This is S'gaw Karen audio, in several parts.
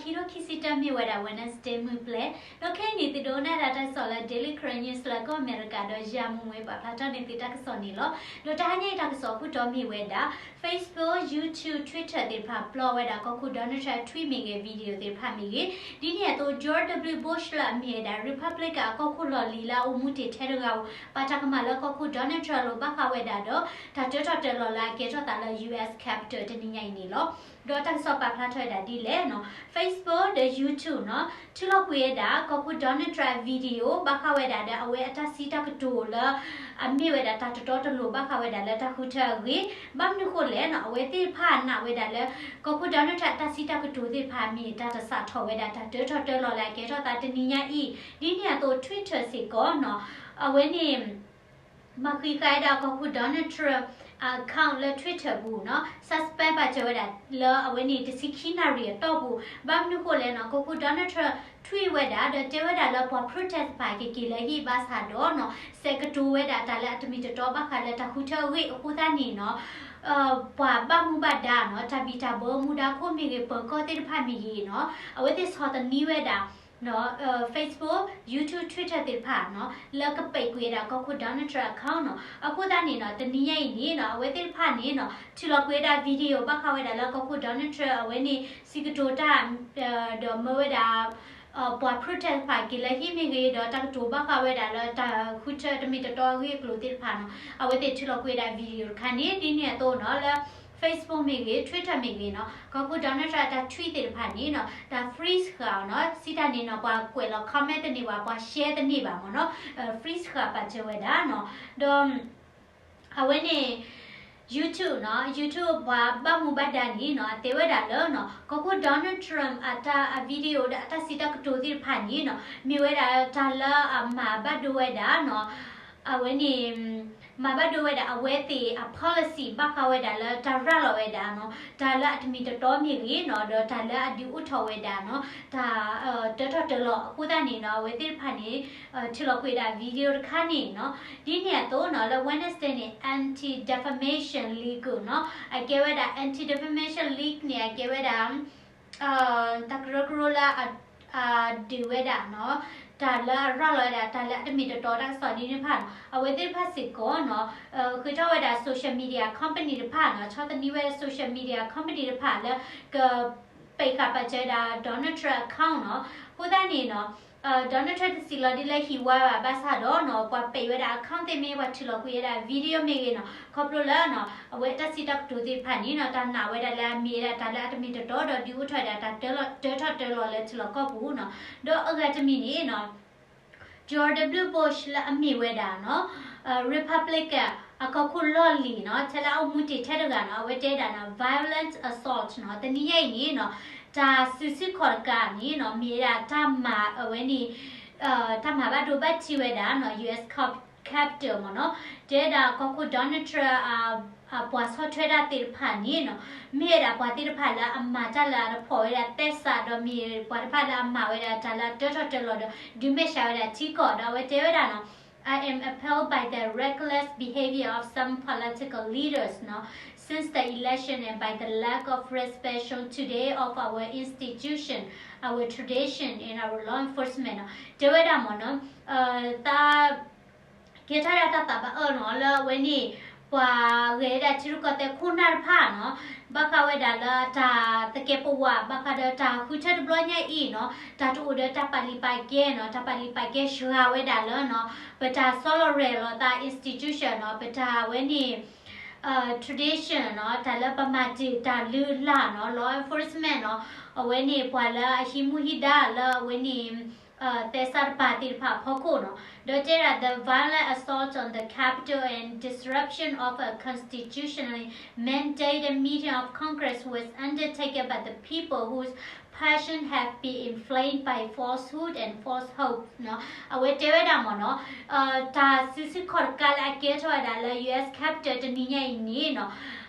ခံကထိခံဆံတၢ မ့ၢ်ဝဲဒၣ် Wednesday မုၢ်ပျဲၢ်, ဒီးခဲအံၤန့ၣ် သုဒိကနၣ်ဒၣ်တၢ်ကစီၣ်လၢ Daily Karen News လၢကီၢ်အမဲရကၤ ဒီးယၤမူမူပာ်ဖျါထီၣ်န့ၢ်သုတၢ်ကစီၣ်န့ၣ်လီၤ. ဒီးတဟါညါအံၤတၢ်ကစီၣ်အခိၣ်တီမ့ၢ်ဝဲဒၣ် Facebook, YouTube, Twitter သ့ၣ်တဖၣ် ပျီဝဲဒၣ်ကီၢ်ခိၣ် Donald Trump ထွံၣ်မ့ၢ်ဂ့ၤ video သ့ၣ်တဖၣ်မ့ၢ်ဂ့ၤ, ဒ်န့ၣ်အသိး George W Bush လၢအမ့ၢ်ဝဲဒၣ် Republican အကီၢ်ခိၣ်လီၢ်လံၤလၢအအိၣ်မူတ့ၢ်ထဲတဂၤဧိၤ ပာ်တၢ်ကမၣ်လၢကီၢ်ခိၣ် Donald Trump အလိၤ ဘၣ်ဃးဝဲဒၣ်ဒီး တၢ်တၢထီၣ်တၢလီၤလၢအကဲထီၣ်သးလၢ U S Capitol တနံၤညါအံၤန့ၣ်လီၤ. ဒီးတၢ်ကစီၣ်ပာ်ဖျါထီၣ်ဝဲဒၣ်ဒ်လဲၣ်နီၤ Facebook ဒီး YouTube နီၤ ထုးလီၤကွံာ်ဝဲဒၣ် ကီၢ်ခိၣ် Donald Trump video ဘၣ်ဃးဝဲဒၣ်ဒီး အဝဲအတၢ်စံးတၢ်ကတိၤလၢ အမ့ၢ်ဝဲဒၣ်တၢ်တတီတလိၤ ဘၣ်ဃးဝဲဒၣ်လၢတၢ်ဃုထၢအဂ့ၢ်, ဘၣ်မနုၤဃိလဲၣ်နီၤ အဝဲသ့ၣ်တဖၣ်နာ်ဝဲဒၣ်လၢ ကီၢ်ခိၣ် Donald Trump အတၢ်စံးတၢ်ကတိၤသ့ၣ်တဖၣ်မ့ၢ်တၢ်တစးထီၣ်ဝဲဒၣ်တၢ်တၢထီၣ်တၢလီၤလၢအကဲထီၣ်သးတနံၤညါအံၤ, ဒ်န့ၣ်အသိး Twitter စ့ၢ်ကီးနီၤ အဝဲန့ၣ် မၤဃံးဃာ်ဝဲဒၣ်ကီၢ်ခိၣ် Donald Trump account လၢ Twitter ပူၤနီၤ suspend ပာ်စၢၤဝဲဒၣ်လၢအဝဲန့ၣ် တဆံခံနၣ်ရံၣ်အတီၢ်ပူၤ, ဘၣ်မနုၤဃိလဲၣ်နီၤ ကီၢ်ခိၣ် Donald Trump ထွံၣ်ဝဲဒၣ် ဒီးတဲဝဲဒၣ်လၢပှၤ protest တဖၣ်ကက့ၤလၢဟံၣ်ဘၣ်ဆၣ်ဒီးနီၤ ဆဲးကတိၤဝဲဒၣ်တၢ်လၢအတမ့ၢ်တတီဘၣ်ဃးလၢတၢ်ဃုထၢအဂ့ၢ်အဃိသတးန့ၣ်နီၤ ပှၤဘၣ်မူဘၣ်ဒါနီၤ တၢ်ဘံၣ်တၢ်ဘၢမူဒါခိၣ်မ့ၢ်ဂ့ၤ ပၢၤကီၢ်သ့ၣ်တဖၣ်မ့ၢ်ဂ့ၤနီၤ အဝဲသ့ၣ်ဆီၣ်သနံးဝဲဒၣ် Facebook, YouTube, Twitter သ့ၣ်တဖၣ်နီၤ လၢကပိတ်ကွံာ်ဝဲဒၣ်ကီၢ်ခိၣ် Donald Trump account နီၤ အဃိသတးန့ၣ်နီၤ တနံၤညါအံၤန့ၣ်နီၤ အဝဲသ့ၣ်တဖၣ်န့ၣ်နီၤ ထုးလီၤကွံာ်ဝဲဒၣ် video ဘၣ်ဃးဝဲဒၣ်လၢကီၢ်ခိၣ် Donald Trump အဝဲန့ၣ် စံးကတိၤတၢ် ဒီးမၢဝဲဒၣ် ပှၤ protest တဖၣ်က့ၤလၢဟံၣ်မ့ၢ်ဂ့ၤ ဒီးတၢ်ကတိၤဘၣ်ဃးဝဲဒၣ်လၢတၢ်ဃုထၢတမ့ၢ်တတီအဂ့ၢ်အကျိၤသ့ၣ်တဖၣ်နီၤ အဝဲသ့ၣ်ထုးလီၤကွံာ်ဝဲဒၣ် video တခါန့ၣ် ဒ်န့ၣ်အသိးနီၤ လၢ Facebook မ့ၢ်ဂ့ၤ Twitter မ့ၢ်ဂ့ၤနီၤ ကီၢ်ခိၣ် Donald Trump အတၢ်ထွံၣ်သ့ၣ်တဖၣ်န့ၣ်နီၤ တၢ် freeze ဃာ်အီၤနီၤ စံးတၢ်န့ၣ်နီၤ ပှၤကွဲးလီၤ comment တန့ၢ်ဘၣ် ပှၤ share တန့ၢ်ဘၣ်မ့ၢ်နီၤ freeze ဃာ်ပာ်စၢၤဝဲဒၣ်နီၤ ဒီး အဝဲန့ၣ် YouTube နီၤ YouTube ပှၤဘၣ်မူဘၣ်ဒါန့ၣ်နီၤ အတဲဝဲဒၣ်လၢနီၤ ကီၢ်ခိၣ် Donald Trump အတၢ် အ video ဒီးအတၢ်စံးတၢ်ကတိၤသ့ၣ်တဖၣ်န့ၣ်နီၤ မ့ၢ်ဝဲဒၣ်တၢ်လၢအမၤဘၣ်ဒိဝဲဒၣ်နီၤ အဝဲန့ၣ် မၤဘၣ်ဒိဝဲဒၣ်အဝဲသ့ၣ်အ policy ဘၣ်ဃးဝဲဒၣ်လၢတၢ်ရၤလီၤဝဲဒၣ်နီၤ တၢ်လၢအတမ့ၢ်တတီမ့ၢ်ဂ့ၤနီၤ ဒီးတၢ်လၢအဒုးအိၣ်ထီၣ်ဝဲဒၣ်နီၤ တၢ် တၢထီၣ်တၢလီၤအဃိသတးန့ၣ်နီၤ အဝဲသ့ၣ်တဖၣ်န့ၣ် ထုးလီၤကွံာ်ဝဲဒၣ် video တခါန့ၣ်နီၤ ဒ်န့ၣ်အသိးနီၤ လၢ Wednesday န့ၣ် Anti-Defamation League နီၤ အကဲဝဲဒၣ် Anti-Defamation League န့ၣ် အကဲဝဲဒၣ် တၢ်ကရၢကရိလၢ အဒုးဝဲဒၣ်နီၤ တၢ်လၢအရၤလီၤဝဲဒၣ် တၢ်လၢအတမ့ၢ်တတီတၢ်ကစီၣ်ဒ်န့ၣ်တဖၣ်နီၤ အဝဲသ့ၣ်တဖၣ်စ့ၢ်ကီးနီၤ ဃ့ထီၣ်ဝဲဒၣ် social media company တဖၣ်နီၤ ဆီၣ်သနံးဝဲ social media company တဖၣ်လၢ က ပိတ်ဃာ်ပာ်စၢၤဝဲဒၣ် Donald Trump account နီၤ အဃိသတးန့ၣ်နီၤ Donald Trump တစံးလီၤဒ်လၢဟံၣ်ဝါဘၣ်ဆၣ်ဒီးနီၤ ပှၤပိတ်ဝဲဒၣ် account သ့ၣ်မ့ၢ် ပှၤထုးလီၤကွံာ်ဝဲဒၣ် video မ့ၢ်ဂ့ၤနီၤ ခီဖျိလၢနီၤ အဝဲအတၢ်စံးတၢ်ကတိၤသ့ၣ်တဖၣ်န့ၣ်နီၤ တၢ်နာ်ဝဲဒၣ်လၢအမ့ၢ်ဝဲဒၣ်တၢ်လၢအတမ့ၢ်တတီဒီးဒုးအိၣ်ထီၣ်ဝဲဒၣ်တၢ် တၢထီၣ်တၢလီၤလၢထံလီၢ်ကီၢ်ပူၤနီၤ ဒီးအဂၤတမံၤန့ၣ်နီၤ George W Bush လၢအမ့ၢ်ဝဲဒၣ်နီၤ Republican အကီၢ်ခိၣ်လီၢ်လံၤနီၤ ထဲလၢအအိၣ်မူတ့ၢ်ထဲတဂၤနီၤ အဝဲတဲဝဲဒၣ်နီၤ violent assault နီၤ တနံၤညါအံၤန့ၣ်နီၤ တၢ်စုဆူၣ်ခီၣ်တကးန့ၣ်နီၤ မ့ၢ်ဝဲဒၣ်တၢ်မၤအဝဲန့ၣ် တၢ်မၤဘၣ်ဒိဘၣ်ထံးဝဲဒၣ်နီၤ U S Cap- Capitol မ့ၢ်နီၤ တဲဝဲဒၣ်ကီၢ်ခိၣ် Donald Trump အပှၤဆီၣ်ထွဲတၢ်သ့ၣ်တဖၣ်န့ၣ်နီၤ မ့ၢ်ဝဲဒၣ်ပှၤသ့ၣ်တဖၣ်လၢအမၤတၢ်လၢအတဖှီၣ်ဝဲဒၣ်သဲစး ဒီးမ့ၢ်ပှၤတဖၣ်လၢအမၤဝဲဒၣ်တၢ်လၢအတၢထီၣ်တၢလီၤဒီး ဒုးမဲာ်ဆှးဝဲဒၣ်ထံကီၢ် ဒီးအဝဲတဲဝဲဒၣ်နီၤ I am appalled by the reckless behavior of some political leaders နီၤ since the election and by the lack of respect shown today of our institution, our tradition and our law enforcement နီၤ တဲဝဲဒၣ်မ့ၢ်နီၤ သး ကဲထီၣ်ဒၣ်တၢ်သးဘၣ်အၢနီၤ လၢအဝဲန့ၣ် ပှၤဂဲၤဒၣ်ထံရူၢ်ကီၢ်သဲးခိၣ်နၢ်တဖၣ်နီၤ ဘၣ်ဃးဝဲဒၣ်လၢတၢ်သကဲးပဝး ဘၣ်ဃးဒီးတၢ်ဃုထၢတဘျီညါအံၤနီၤ တၢ်တအိၣ်ဒီးတၢ်ပာ်လုၢ်ပာ်ကဲနီၤ တၢ်ပာ်လုၢ်ပာ်ကဲစှၤဝဲဒၣ်လၢနီၤ ပတၢ်ဆီလီၤရဲၣ်လီၤသး institution နီၤ ပတၢ်ဝဲန့ၣ် tradition နီၤ တၢ်လၢပမၤတ့ၢ်တၢ်လုၢ်လၢ်နီၤ law enforcement နီၤ အဝဲန့ၣ် ပှၤလၢအဟံးမူဟံးဒါလၢအဝဲန့ၣ် သဲစးတပၤသ့ၣ်တဖၣ်အဖီခိၣ်နီၤ ဒီးတဲဒၣ် the violent assault on the Capitol and disruption of a constitutionally mandated meeting of Congress was undertaken by the people whose passion have been inflamed by falsehood and false hope နီၤ အဝဲတဲဝဲဒၣ်မ့ၢ်နီၤ တၢ်စုဆူၣ်ခီၣ်တကးလၢအကဲထီၣ်ဝဲဒၣ်လၢ U S Capitol တနံၤညါအံၤန့ၣ်နီၤ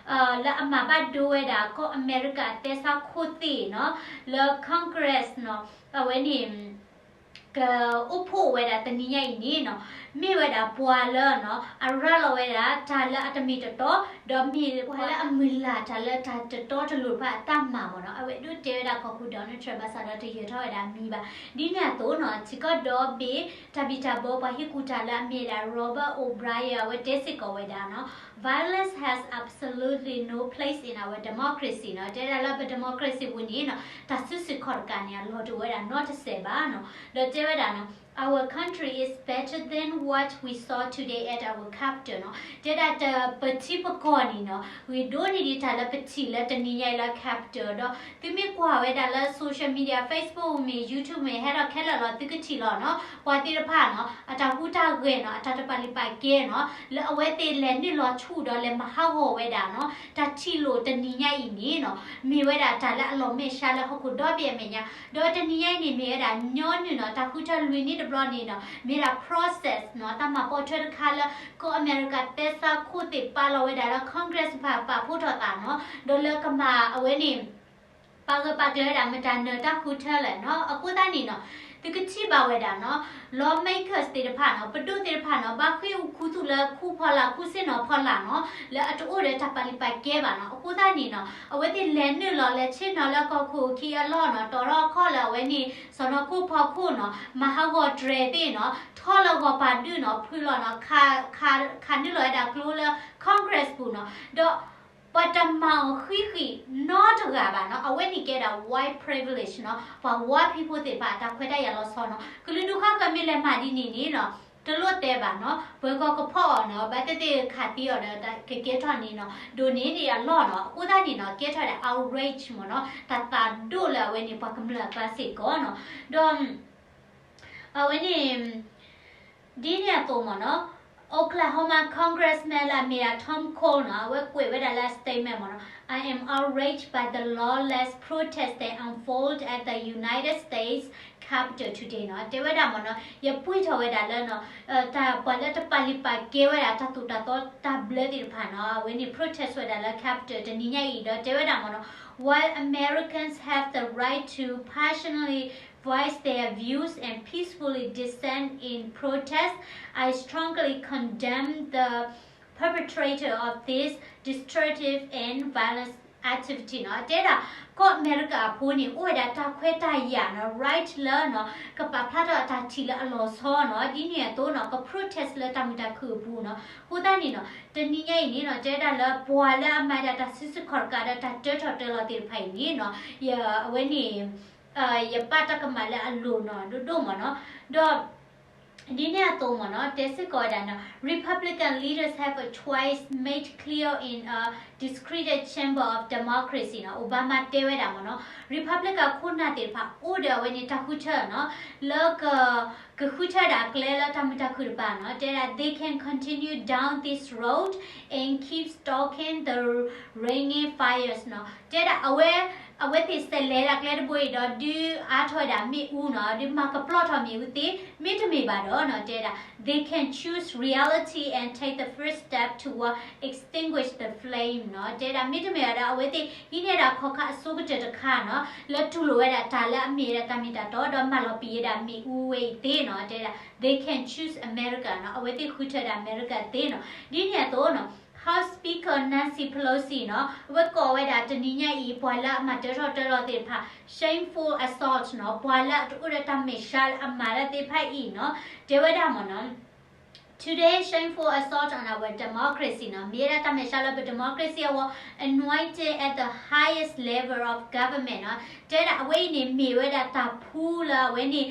လၢအမၤဘၣ်ဒိဝဲဒၣ်ကီၢ်အမဲရကၤအသဲစးခိၣ်သ့ၣ်နီၤ လၢ Congress နီၤ အဝဲန့ၣ် ကအိၣ်ဖှိၣ်ဝဲဒၣ်တနံၤညါအံၤန့ၣ်နီၤ, မ့ၢ်ဝဲဒၣ်ပှၤလၢနီၤ အရၤလီၤဝဲဒၣ်တၢ်လၢအတမ့ၢ်တတီ, ဒီးမ့ၢ်ပှၤလၢအမုၢ်လၢ်တၢ်လၢတၢ်တတီတလိၤတဖၣ်အတၢ်မၤမ့ၢ်နီၤ, အဝဲဒိးတဲဝဲဒၣ်ကီၢ်ခိၣ် Donald Trump ဘၣ်ဆၣ်ဒီးတယၢၤထီၣ်ဝဲဒၣ်အမံၤဘၣ်. ဒ်န့ၣ်အသိးနီၤ ထံကီၢ်ဒီဘ့ၣ်တၢ်ဘံၣ်တၢ်ဘၢပှၤဟ့ၣ်ကူၣ်တၢ်လၢအမ့ၢ်ဝဲဒၣ် Robert O'Brien အဝဲတဲစ့ၢ်ကီးဝဲဒၣ်နီၤ, Violence has absolutely no place in our democracy နီၤ, တဲဒၣ်လၢပ democracy ပူၤန့ၣ်နီၤ တၢ်စုဆူၣ်ခီၣ်တကးန့ၣ် အလီၢ်တအိၣ်ဝဲဒၣ်နီတစဲးဘၣ်နီၤ, ဒီးတဲဝဲဒၣ်နီၤ Our country is better than what we saw today at our capital နီၤ, တဲဒၣ်တပထံပကီၢ်န့ၣ်နီၤ ဂ့ၤဒိၣ်န့ၢ်ဒံးတၢ်လၢပထံၣ်လၢတနံၤညါအံၤလၢ capital ဒီး သုမ့ၢ်ကွၢ်ဝဲဒၣ်လၢ social media, Facebook မ့ၢ် YouTube မ့ၢ် ဟဲထီၣ်ခဲလၢာ်လီၤ သုကထံၣ်လီၤနီၤ, ပှၤသ့ၣ်တဖၣ်နီၤ အတၢ်ဟူးတၢ်ဂဲၤနီၤ အတၢ်တပာ်လုၢ်ပာ်ကဲနီၤ လၢအဝဲသ့ၣ်လဲၤနုာ်လီၤဆူၣ်ဒီးလဲၤမၤဟးဂီၤဝဲဒၣ်နီၤ တၢ်ထံၣ်လိာ်တနံၤညါအံၤန့ၣ်နီၤ မ့ၢ်ဝဲဒၣ်တၢ်လၢအလီၤမဲာ်ဆှးလၢဟီၣ်ခိၣ်ဒီဘ့ၣ်အမဲာ်ညါ, ဒီးတနံၤညါအံၤန့ၣ် မ့ၢ်ဝဲဒၣ်ညီနုၢ်နီၤ တၢ်ဃုထၢလွံၢ်နံၣ်တဘျီန့ၣ်နီၤ မ့ၢ်ဒၣ် process နီၤ တၢ်မၤပိာ်ထွဲတခါလၢ ကီၢ်အမဲရကၤသဲစးခိၣ်သ့ၣ်ပာ်လီၤဝဲဒၣ်လၢ Congress တဖၣ်ပာ်ဖှိၣ်ထီၣ်သးနီၤ, ဒီးလၢကမၤအဝဲန့ၣ် ပာ်ဂၢၢ်ပာ်ကျၢၤဝဲဒၣ်မတၤနၢၤတၢ်ဃုထၢလဲၣ်နီၤ, အဃိသတးန့ၣ်နီၤ သုကထံၣ်ဘၣ်ဝဲဒၣ်နီၤ lawmakers သ့ၣ်တဖၣ်နီၤ ပဒိၣ်သ့ၣ်တဖၣ်နီၤ ဘၣ်ဃ့ၢ်အူခူသူၣ်လၢခူဖီလာ်ခူဆ့ၣ်နီၤဖီလာ်နီၤ လၢအတအိၣ်ဒီးတၢ်ပာ်လုၢ်ပာ်ကဲဘၣ်နီၤ, အဃိသတးန့ၣ်နီၤ အဝဲသ့ၣ်လဲၤနုာ်လီၤလဲၤဆ့ၣ်နီၤလၢကီၢ်ခိၣ်ခံအလီၢ်နီၤ တီၤထီၣ်ခီၣ်လၢအဝဲန့ၣ် စီၤနီၤခိၣ်ဖီခိၣ်နီၤ မၤဟးဂီၤတြဲၤသ့ၣ်နီၤ ထီၣ်လၢဂီၤပၤဒုၣ်နီၤ ဖုလီၤနီၤ ခးနုာ်လီၤဝဲဒၣ်ကျိလၢ Congress ပူၤနီၤ, ဒီး ပှၤတမၤအီၤဃံဃံနီတဂၤဘၣ်နီၤ, အဝဲန့ၣ်ကဲဒၣ် white privilege နီၤ, ပှၤ white people သ့ၣ်တဖၣ်အတၢ်ခွဲးတၢ်ယာ်လီၤဆီနီၤ, ကလုာ်ဒူၣ်ဃၣ်ဃၢၤမ့ၢ်လဲၤမၤဒ်န့ၣ်န့ၣ်နီၤ တလိၣ်တဲဘၣ်နီၤ, ပှၤဂီၤကဖီၣ်အီၤနီၤ, ဘၣ်သ့ၣ်သ့ၣ်ခးသံအီၤဒီးကကဲထီၣ်န့ၣ်နီၤ, ဒိးန့ၢ်ဒံးအလီၢ်နီၤ, အဃိသတးန့ၣ်နီၤ ကဲထီၣ်ဒၣ် outrage မ့ၢ်နီၤ, တၢ်သးဒိၣ်လၢအဝဲန့ၣ် ပှၤကမျၢၢ်အကျါစ့ၢ်ကီးနီၤ, ဒီး အဝဲန့ၣ် ဒ်န့ၣ်အသိးမ့ၢ်နီၤ, Oklahoma Congressman လၢအမ့ၢ်ဒၣ် Tom Cole နီၤ, အဝဲကွဲးဝဲဒၣ်လၢအ statement မ့ၢ်နီၤ, I am outraged by the lawless protest that unfold at the United States Capitol today နီၤ, တဲဝဲဒၣ်မ့ၢ်နီၤ, ယပှံၢ်ထီၣ်ဝဲဒၣ်လၢနီၤ, တၢ်ပှၤလၢတပာ်လုၢ်ပာ်ကဲဝဲဒၣ်တၢ်သိၣ်တၢ်သီတၢ်ဘျၢသ့ၣ်တဖၣ်နီၤ, အဝဲန့ၣ် protest ဝဲဒၣ်လၢ Capitol တနံၤညါအံၤ ဒီးတဲဝဲဒၣ်မ့ၢ်နီၤ, While Americans have the right to passionately voice their views and peacefully dissent in protest, I strongly condemn the perpetrator of this destructive and violent activity နီၤ, တဲဒၣ် ကီၢ်အမဲရကၤအဖိန့ၣ် အိၣ်ဝဲဒၣ်တၢ်ခွဲးတၢ်ယာ်နီၤ, right လၢနီၤ ကပာ်ဖျါထီၣ်အတၢ်ထံၣ်လၢအလီၤဆီနီၤ, ဒ်န့ၣ်အသိးနီၤ က protest လၢတၢ်မုာ်တၢ်ခုၣ်အပူၤနီၤ, အဃိသတးန့ၣ်နီၤ တနံၤညါအံၤန့ၣ်နီၤ တဲဒၣ်လၢပှၤလၢအမၤဒၣ်တၢ်စုဆူၣ်ခီၣ်တကးဒီးတၢ်တၢထီၣ်တၢလီၤသ့ၣ်တဖၣ်အံၤန့ၣ်နီၤ, ယ အဝဲန့ၣ် ယပာ်တၢ်ကမၣ်လၢအလိၤနီၤဒိၣ်ဒိၣ်မ့ၢ်နီၤ, ဒီး ဒ်န့ၣ်အသိးမ့ၢ်နီၤ တဲစ့ၢ်ကီးဝဲဒၣ်နီၤ, Republican leaders have a choice made clear in a divided chamber of democracy နီၤ, Obama တဲဝဲဒၣ်မ့ၢ်နီၤ, Republican ခိၣ်နၢ်သ့ၣ်တဖၣ် အိၣ်ဒီးအဝဲန့ၣ်တၢ်ဃုထၢနီၤ, လၢက ကဃုထၢဒၣ်အကျဲလၢတၢ်မုာ်တၢ်ခုၣ်တဖၣ်နီၤ, တဲဒၣ် they can continue down this road and keep stoking the raging fires နီၤ, တဲဒၣ်အဝဲ အဝဲသ့ၣ်ဆဲးလဲၤဒၣ်ကျဲတဘိအံၤဒီး ဒုးအါထီၣ်ဝဲဒၣ်မ့ၣ်အူနီၤ, ဒုးမၤကပျီၣ်ထီၣ်မ့ၣ်အူသ့, မ့တမ့ၢ်ဘၣ်ဒီးနီၤ တဲဒၣ် they can choose reality and take the first step toward extinguish the flame နီၤ, တဲဒၣ်မ့တမ့ၢ်ဘၣ်ဒီး အဝဲသ့ၣ်ဟံးန့ၢ်ဒၣ်ခီၣ်ခါအဆိကတၢၢ်တခါနီၤ, လၢတူၢ်လိာ်ဝဲဒၣ်တၢ်လၢအမ့ၢ်ဝဲဒၣ်တၢ်မ့ၢ်တၢ်တီ ဒီးမၤလီၤပံာ်ဝဲဒၣ်မ့ၣ်အူဝဲအံၤသ့နီၤ, တဲဒၣ် they can choose America နီၤ, အဝဲသ့ၣ်ဃုထၢဒၣ်အမဲရကၤသ့နီၤ, ဒ်န့ၣ်အသိးနီၤ House Speaker Nancy Pelosi နီၤ, အဝဲကိးဝဲဒၣ်တနံၤညါအံၤ ပှၤလၢအမၤတၢထီၣ်တၢလီၤသ့ၣ်တဖၣ် shameful assault နီၤ, ပှၤလၢအတအိၣ်ဒီးတၢ်မဲာ်ဆှးလၢအမၤတၢ်သ့ၣ်တဖၣ်အံၤနီၤ, တဲဝဲဒၣ်မ့ၢ်နီၤ Today shameful assault on our democracy နီၤ, မ့ၢ်ဝဲဒၣ်တၢ်မဲာ်ဆှးလၢပ democracy အဂီၢ် anointed at the highest level of government နီၤ, တဲဒၣ်အဝဲအံၤန့ၣ် မ့ၢ်ဝဲဒၣ်တၢ်ဖှူလၢအဝဲန့ၣ်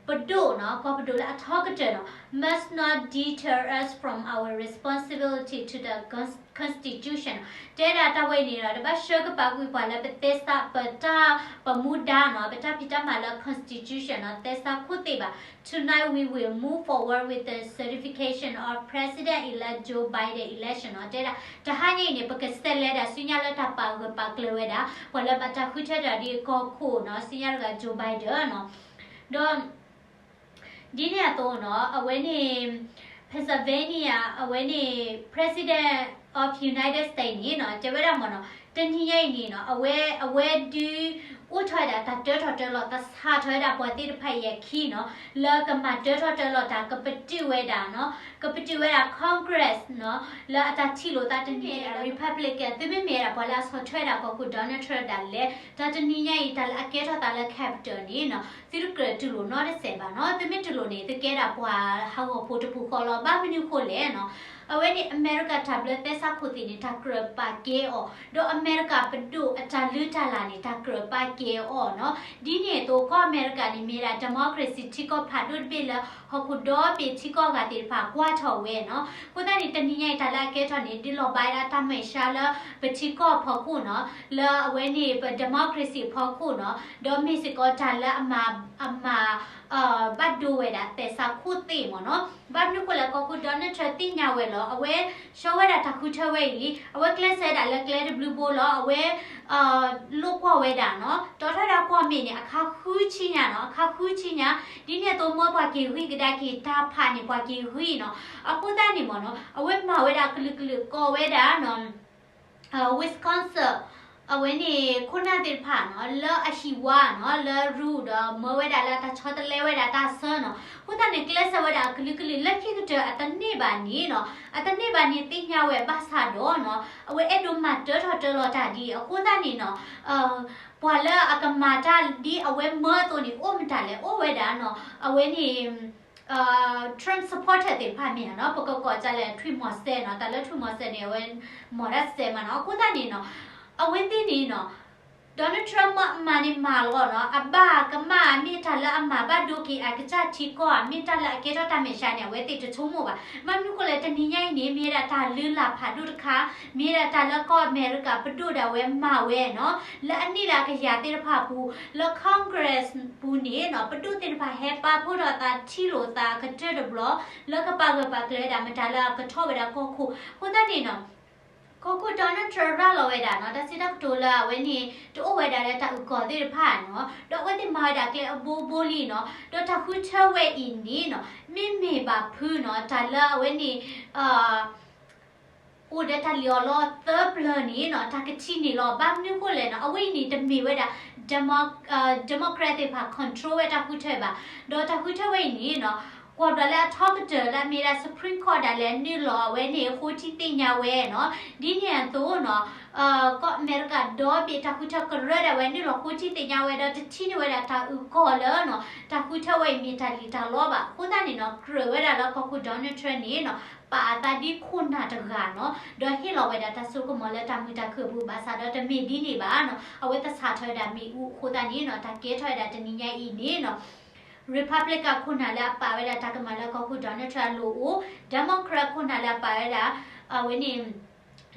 ပဒိၣ်နီၤ, ကီၢ်ပဒိၣ်လၢအထီကတၢၢ်နီၤ must not deter us from our responsibility to the cons- constitution နီၤ, တဲဒၣ်တၢ်ဝဲအံၤန့ၣ်ဒီး တဘၣ်ဆှၢကပာ်ကွံာ်ပှၤလၢပသဲစး ပတၢ်ပမူဒါနီၤ, ပတၢ်ဖံးတၢ်မၤလၢ constitution နီၤ, သဲစးခိၣ်သ့ၣ်ဘၣ်. Tonight we will move forward with the certification of President-elect Joe Biden election နီၤ, တဲဒၣ် တဟါညါအံၤန့ၣ် ပကဆဲးလဲၤဒၣ်ဆူညါလၢတၢ်ပာ်ဂၢၢ်ပာ်ကျၢၤဝဲဒၣ် ပှၤလၢဘၣ်တၢ်ဃုထၢတၢ်ဒ်ကီၢ်ခိၣ်နီၤ, ဆူညါတဂၤ Joe Biden နီၤ, ဒီး ဒ်န့ၣ်အသိးနီၤ အဝဲန့ၣ် Pennsylvania အဝဲန့ၣ် President of United States န့ၣ်နီၤ တဲဝဲဒၣ်မ့ၢ်နီၤ တနံၤညါအံၤန့ၣ်နီၤ အဝဲ အဝဲဒုး အိၣ်ထီၣ်ဝဲဒၣ်တၢ်တၢထီၣ်တၢလီၤ သဆၣ်ထီၣ်ဝဲဒၣ်ပှၤသ့ၣ်တဖၣ်အံၤအခံနီၤ လၢကမၤတၢထီၣ်တၢလီၤတၢ် ကပတုာ်ဝဲဒၣ်နီၤ ကပတုာ်ဝဲဒၣ် Congress နီၤ လၢအတၢ်ထံၣ်လိာ်သးတနံၤအံၤ Republican သုမ့မ့ၢ်ဝဲဒၣ်ပှၤလၢအဆီၣ်ထွဲဒၣ်ကီၢ်ခိၣ် Donald Trump ဒၣ်လဲာ် တၢ်တနံၤညါအံၤ တၢ်လၢအကဲထီၣ်သးလၢ Capitol န့ၣ်နီၤ သုတကြၢးတူၢ်လိာ်နီတစဲးဘၣ်နီၤ သုမ့ၢ်တူၢ်လိာ်န့ၣ် သုကဲဒၣ်ပှၤဟးဂီၤဖိတပူၤဃီလီၤ ဘၣ်မနုၤဃိလဲၣ်နီၤ အဝဲန့ၣ် အမဲရကၤတၢ်ဘျၢသဲစးခိၣ်သ့ၣ်န့ၣ် တၢ်ကြၢးပာ်ကဲအီၤ ဒီးအမဲရကၤပဒိၣ်အတၢ်လုၢ်တၢ်လၢ်န့ၣ် တၢ်ကြၢးပာ်ကဲအီၤနီၤ ဒ်န့ၣ်အသိး ကီၢ်အမဲရကၤန့ၣ် မ့ၢ်ဒၣ် democracy ထံကီၢ်ဖးဒိၣ်တဘ့ၣ်လၢ ဟီၣ်ခိၣ်ဒီဘ့ၣ်ထံကီၢ်ဂၤသ့ၣ်တဖၣ်ကွၢ်ထီၣ်ဝဲနီၤ အဃိသတးန့ၣ် တနံၤညါအံၤ တၢ်လၢအကဲထီၣ်န့ၣ် ဒ်လီၤဘၣ်ဝဲဒၣ်တၢ်မဲာ်ဆှးလၢ ပထံကီၢ်အဖီခိၣ်နီၤ လၢအဝဲန့ၣ် ပ democracy အဖီခိၣ်နီၤ ဒီးမ့ၢ်စ့ၢ်ကီးတၢ်လၢအမၤ အမၤ ဘၣ်ဒိဝဲဒၣ်သဲစးခိၣ်သ့ၣ်မ့ၢ်နီၤ ဘၣ်မနုၤဃိလဲၣ် ကီၢ်ခိၣ် Donald Trump သ့ၣ်ညါဝဲလီၤ အဝဲဆှၢဝဲဒၣ်တၢ်ဃုထၢဝဲအံၤ အဝဲကျဲးစၢးဝဲဒၣ်လၢကျဲတဘျုးဘိလီၤ အဝဲ လိၣ်ကွီၢ်ဝဲဒၣ်နီၤ တီထီၣ်ဝဲဒၣ်ကွီၢ်မ့ၣ်န့ၣ် အခါဃုဆံညါနီၤ အခါဃုဆံညါ ဒ်န့ၣ်အသိးမၢပှၤက့ၤဂံၢ်ကဒါက့ၤတၢ်ဖးန့ၣ် ပှၤက့ၤဂံၢ်နီၤ အဃိသတးန့ၣ်မ့ၢ်နီၤ အဝဲမၤဝဲဒၣ်ကလုာ်ကလုာ်ကိးဝဲဒၣ်နီၤ Wisconsin အဝဲန့ၣ် ခိၣ်နၢ်သ့ၣ်တဖၣ်နီၤ လၢအဟံၣ်ဝါနီၤ လၢရူဒီးမၢဝဲဒၣ်လၢတၢ်ဆီတလဲဝဲဒၣ်တၢ်ဆၢနီၤ အဃိသတးန့ၣ် ကျဲးစၢးဝဲဒၣ်အကလုာ်ကလုာ် လၢခံကတၢၢ်အတန့ၢ်ဘၣ်န့ၣ်နီၤ အတန့ၢ်ဘၣ်န့ၣ်သ့ၣ်ညါဝဲဘၣ်ဆၣ်ဒီးနီၤ အဝဲအဲၣ်ဒိးမၤတၢထီၣ်တၢလီၤတၢ်ဒ်အံၤ အဃိသတးန့ၣ်နီၤ ပှၤလၢအကမၤတၢ်ဒ်အဝဲမၢအသိးန့ၣ် အိၣ်မတၤလဲၣ် အိၣ်ဝဲဒၣ်နီၤ အဝဲန့ၣ် Trump supporter သ့ၣ်တဖၣ်မ့ၢ်နီၤ ပကကိးကၢလဲၣ် ထွံၣ်မီၤစဲနီၤ တၢ်လၢထွံၣ်မီၤစဲန့ၣ် အဝဲမၤတၢ်စဲးမးနီၤ အဃိသတးန့ၣ်နီၤ အဝဲသ့ၣ်န့ၣ်နီၤ Donald Trump မၤန့ၣ်မၤလီၤနီၤ အဘၣ်ကမၣ် မ့ၢ်တၢ်လၢအမၤဘၣ်ဒိက့ၤအကစၢ်ထံကီၢ် မ့ၢ်တၢ်လၢအကဲထီၣ်တၢ်မဲာ်ဆှးန့ၣ် အဝဲသ့ၣ်တဆိကမိၣ်ဘၣ် ဘၣ်မနုၤဃိလဲၣ် တနံၤညါအံၤန့ၣ် မ့ၢ်ဝဲဒၣ်တၢ်လုၢ်လၢ်ဖးဒိၣ်တခါ မ့ၢ်ဝဲဒၣ်တၢ်လၢကီၢ်အမဲရကၤပဒိၣ်ဒၣ်ဝဲမၤဝဲနီၤ လၢအန့ၢ်လၢအကယၤသ့ၣ်တဖၣ်အပူၤ လၢ Congress ပူၤန့ၣ်နီၤ ပဒိၣ်သ့ၣ်တဖၣ်ဟဲပာ်ဖှိၣ်ထီၣ်သးထံၣ်လိာ်သးအကတၢၢ်တဘျီ လၢကပာ်ဂၢၢ်ပာ်ကျၢၤဝဲဒၣ်မတၤလၢအကထီၣ်ဝဲဒၣ်ကီၢ်ခိၣ် အဃိသတးန့ၣ်နီၤ ကီၢ်ခိၣ် Donald Trump ရၤလီၤဝဲဒၣ်နီၤ တၢ်စံးတၢ်ကတိၤလၢအဝဲန့ၣ် တအိၣ်ဝဲဒၣ်လၢတၢ်အုၣ်ကီၤသ့ၣ်တဖၣ်နီၤ ဒီးအဝဲသ့ၣ်မၤဝဲဒၣ်ကျဲအဘိဘိလံနီၤ ဒီးတၢ်ဃုထၢဝဲအံၤန့ၣ်နီၤ မ့မ့ၢ်ဘၣ်ဖုးနီၤ တၢ်လၢအဝဲန့ၣ် အိၣ်ဒီးတၢ်လံၣ်အီၣ်လီသၢပျၢၤန့ၣ်နီၤ တၢ်ကထံၣ်န့ၢ်လီၤ ဘၣ်မနုၤဃိလဲၣ်နီၤ အဝဲအံၤန့ၣ်တမ့ၢ်ဝဲဒၣ် Demo- Democrat သ့ၣ်တဖၣ် control ဝဲတၢ်ဃုထၢဘၣ် ဒီးတၢ်ဃုထၢဝဲအံၤန့ၣ်နီၤ ကွၢ်ဘျီလၢအထီကတၢၢ်လၢအမ့ၢ်ဒၣ် Supreme Court ဒၣ်လဲာ်နုာ်လီၤအဝဲန့ၣ် ဃိထံသ့ၣ်ညါဝဲနီၤ ဒ်န့ၣ်အသိးနီၤ ကီၢ်အမဲရကၤဒီဘ့ၣ်တၢ်ဃုထၢကရၢဒၣ်ဝဲနုာ်လီၤဃိထံသ့ၣ်ညါဝဲဒီးတထံၣ်န့ၢ်ဝဲဒၣ်တၢ်အုၣ်ကီၤလၢနီၤ တၢ်ဃုထၢဝဲအံၤမ့ၢ်တၢ်လံၣ်တၢ်လီဘၣ် အဃိသတးန့ၣ်နီၤ ကြၢးဝဲဒၣ်လၢကီၢ်ခိၣ် Donald Trump န့ၣ်နီၤ ပာ်အသးဒ်ခိၣ်နၢ်တဂၤနီၤ ဒီးဟ့ၣ်လီၤဝဲဒၣ်တၢ်စိကမီၤလၢတၢ်မုာ်တၢ်ခုၣ်အပူၤ ဘၣ်ဆၣ်ဒီးတမ့ၢ်ဒ်န့ၣ်ဘၣ်နီၤ အဝဲသဆၣ်ထီၣ်ဝဲဒၣ်မ့ၣ်အူအဃိသတးန့ၣ်နီၤ တၢ်ကဲထီၣ်ဝဲဒၣ်တနံၤညါအံၤန့ၣ်နီၤ Republican ခိၣ်နၢ်လၢအပာ်ဝဲဒၣ်တၢ်ကမၣ်လၢကီၢ်ခိၣ် Donald Trump အလိၤအိၣ် Democrat ခိၣ်နၢ်လၢအပာ်ဝဲဒၣ် အဝဲန့ၣ်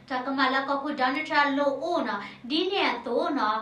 တၢ်ကမၣ်လၢကီၢ်ခိၣ် Donald Trump အလိၤအိၣ်နီၤ ဒ်န့ၣ်အသိးနီၤ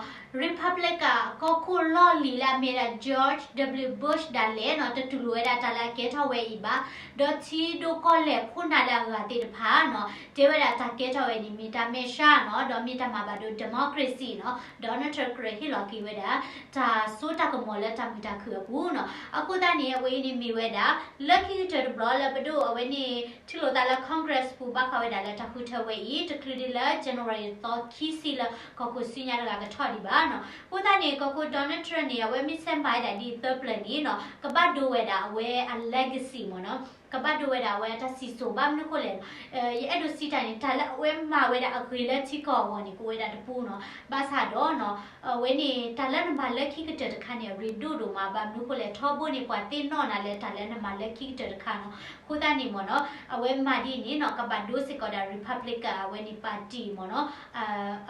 Republican ကီၢ်ခိၣ်လီၢ်လံၤလၢအမ့ၢ်ဒၣ် George W Bush ဒၣ်လဲာ်နီၤ တတူၢ်လိာ်ဝဲဒၣ်တၢ်လၢအကဲထီၣ်ဝဲအံၤဘၣ် ဒီးထံဒိၣ်ကီၢ်လဲၢ်ခိၣ်နၢ်လၢအဂၤသ့ၣ်တဖၣ်နီၤ တဲဝဲဒၣ်တၢ်ကဲထီၣ်ဝဲန့ၣ် မ့ၢ်တၢ်မဲာ်ဆှးနီၤ ဒီးမ့ၢ်တၢ်မၤဘၣ်ဒိ democracy နီၤ Donald Trump ကြၢးဟ့ၣ်လီၤက့ၤဝဲဒၣ် တၢ်စိတၢ်ကမီၤလၢတၢ်မုာ်တၢ်ခုၣ်အပူၤနီၤ အဃိသတးန့ၣ် အဝဲအံၤန့ၣ်မ့ၢ်ဝဲဒၣ် လၢခံကတၢၢ်တဘျီလၢပဒိၣ်အဝဲန့ၣ် ထံၣ်လိာ်သးလၢ Congress ပူၤဘၣ်ဃးဝဲဒၣ်လၢတၢ်ဃုထၢဝဲအံၤ တချုးဒံးလၢ January သီခံဆံလၢကီၢ်ခိၣ်ဆူညါတဂၤကထီၣ်ဒံးဘၣ်နီၤ အဃိသတးန့ၣ် ကီၢ်ခိၣ် Donald Trump န့ၣ် အဝဲမ့ၢ်ဆဲးမၤဝဲဒၣ်ဒ်သၢပျၢၤန့ၣ်နီၤ ကဘၣ်ဒိဝဲဒၣ်အဝဲအ legacy မ့ၢ်နီၤ ကဘၣ်ဒိဝဲဒၣ်အဝဲအတၢ်စံၣ်စိၤ ဘၣ်မနုၤဃိလဲၣ်နီၤ ယအဲၣ်ဒိးစံးတၢ်န့ၣ် တၢ်လၢအဝဲမၤဝဲဒၣ်အဂ့ၤလၢထံကီၢ်အဂီၢ်န့ၣ် ကအိၣ်ဝဲဒၣ်တပူၤနီၤ ဘၣ်ဆၣ်ဒီးနီၤ အဝဲန့ၣ် တၢ်လၢနမၤလၢခံကတၢၢ်တခါန့ၣ် အရ့ဒိၣ်ဒိၣ်မး ဘၣ်မနုၤဃိလဲၣ် ထီဘိန့ၣ် ပှၤသ့ၣ်နီၣ်နၤလၢတၢ်လၢနမၤလၢခံကတၢၢ်တခါနီၤ အဃိသတးန့ၣ်မ့ၢ်နီၤ အဝဲမၤဒ်န့ၣ်နီၤ ကဘၣ်ဒိစ့ၢ်ကီးဒၣ် Republican အဝဲန့ၣ် party မ့ၢ်နီၤ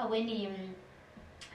အဝဲန့ၣ်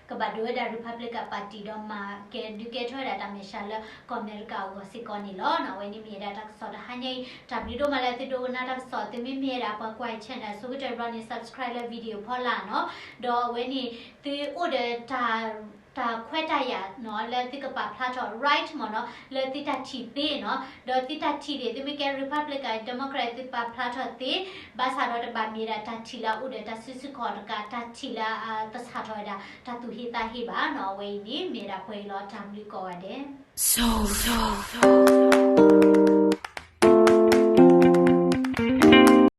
ကဘၣ်ဒိဝဲဒၣ် Republican party ဒီးမၤကဲဒုးကဲထီၣ်ဝဲဒၣ်တၢ်မဲာ်ဆှးလၢကီၢ်အမဲရကၤအဂီၢ်စ့ၢ်ကီးန့ၣ်လီၤ. အဝဲန့ၣ်မ့ၢ်ဝဲဒၣ်တၢ်ကစီၣ်တဟါညါအံၤ တၢ်ဘျုးဒိၣ်မးလၢသုဒိကနၣ်တၢ်ကစီၣ် သုမ့မ့ၢ်ဝဲဒၣ်ပှၤကွၢ် channel ဆိကတၢၢ်တဘျီန့ၣ် subscribe လၢ video ဖီလာ်နီၤ ဒီးအဝဲန့ၣ် သုအိၣ်ဒီးတၢ် တၢ်ခွဲးတၢ်ယာ်နီၤ လၢသုကပာ်ဖျါထီၣ် right မ့ၢ်နီၤ လၢသုတၢ်ထံၣ်သ့နီၤ ဒီးသုတၢ်ထံၣ်သ့ၣ် သုမ့ၢ်ကဲ Republican Democrat သုပာ်ဖျါထီၣ်သ့ ဘၣ်ဆၣ်ဒီးတဘၣ်မ့ၢ်ဒၣ်တၢ်ထံၣ်လၢအအိၣ်ဒီးတၢ်စုဆူၣ်ခီၣ်တကး တၢ်ထံၣ်လၢအသဆၣ်ထီၣ်ဝဲဒၣ် တၢ်သူၣ်ဟ့သးဟ့ဘၣ်နီၤ အဝဲအံၤန့ၣ် မ့ၢ်ဝဲဒၣ်ပှဲၤအံၤလီၤ တၢ်ဘျုးကိးဂၤဒဲး